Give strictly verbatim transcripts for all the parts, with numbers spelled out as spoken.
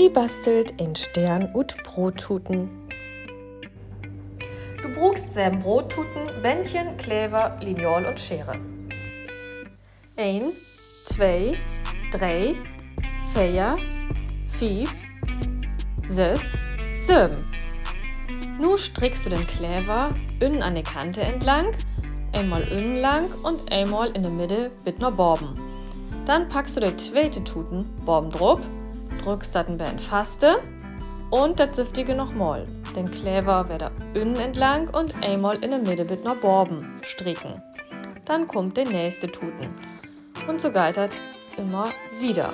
Wi bastelt en Steern ut Broottuten. Du bruukst seven Broottuten, Bändchen, Klever, Lineal un Schere. Een, twee, dree, veer, fief, söss, söven. Nu strickst du den Klever ünnen an de Kante entlang, eenmal ünnen lang un eenmal in de Middel bit na baven. Denn packst du de tweete Tuten baven drup, drückst dat en beten faste un dat sülvige nochmal. Den Klever wedder ünnen entlang un eenmal in de Middel bit na baven strieken. Denn kummt de nächste Tuten. Un so geiht dat immer wieder.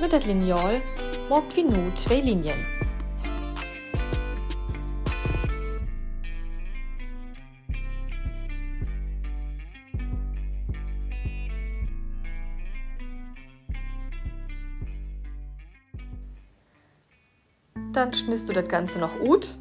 Mit dat Lineal maakt wi nu twee Linien. Denn snittst du dat Ganze noch ut.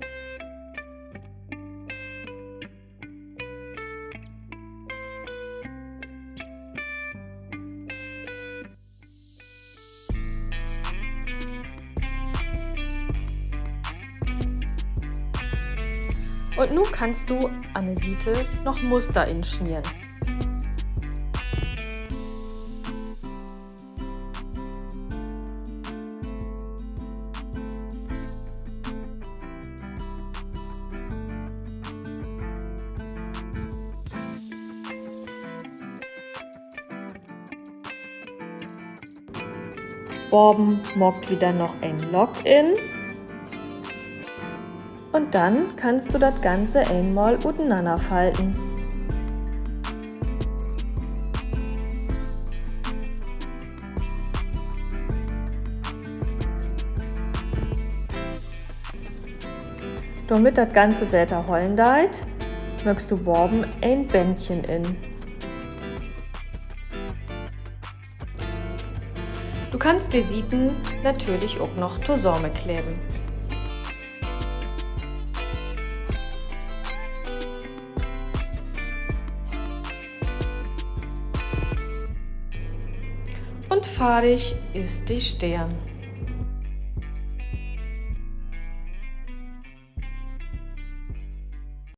Un nu kannst du an de Siet noch Muster insnieden. Baven maakt wi denn noch en Lock in. Un denn kannst du dat Ganze eenmal utenanner falten. Dormit dat Ganze beter hollen deit, maakst du baven en Bändchen in. Du kannst de Sieden natürlich ok noch tosamenkleven. Un fardig is de Steern.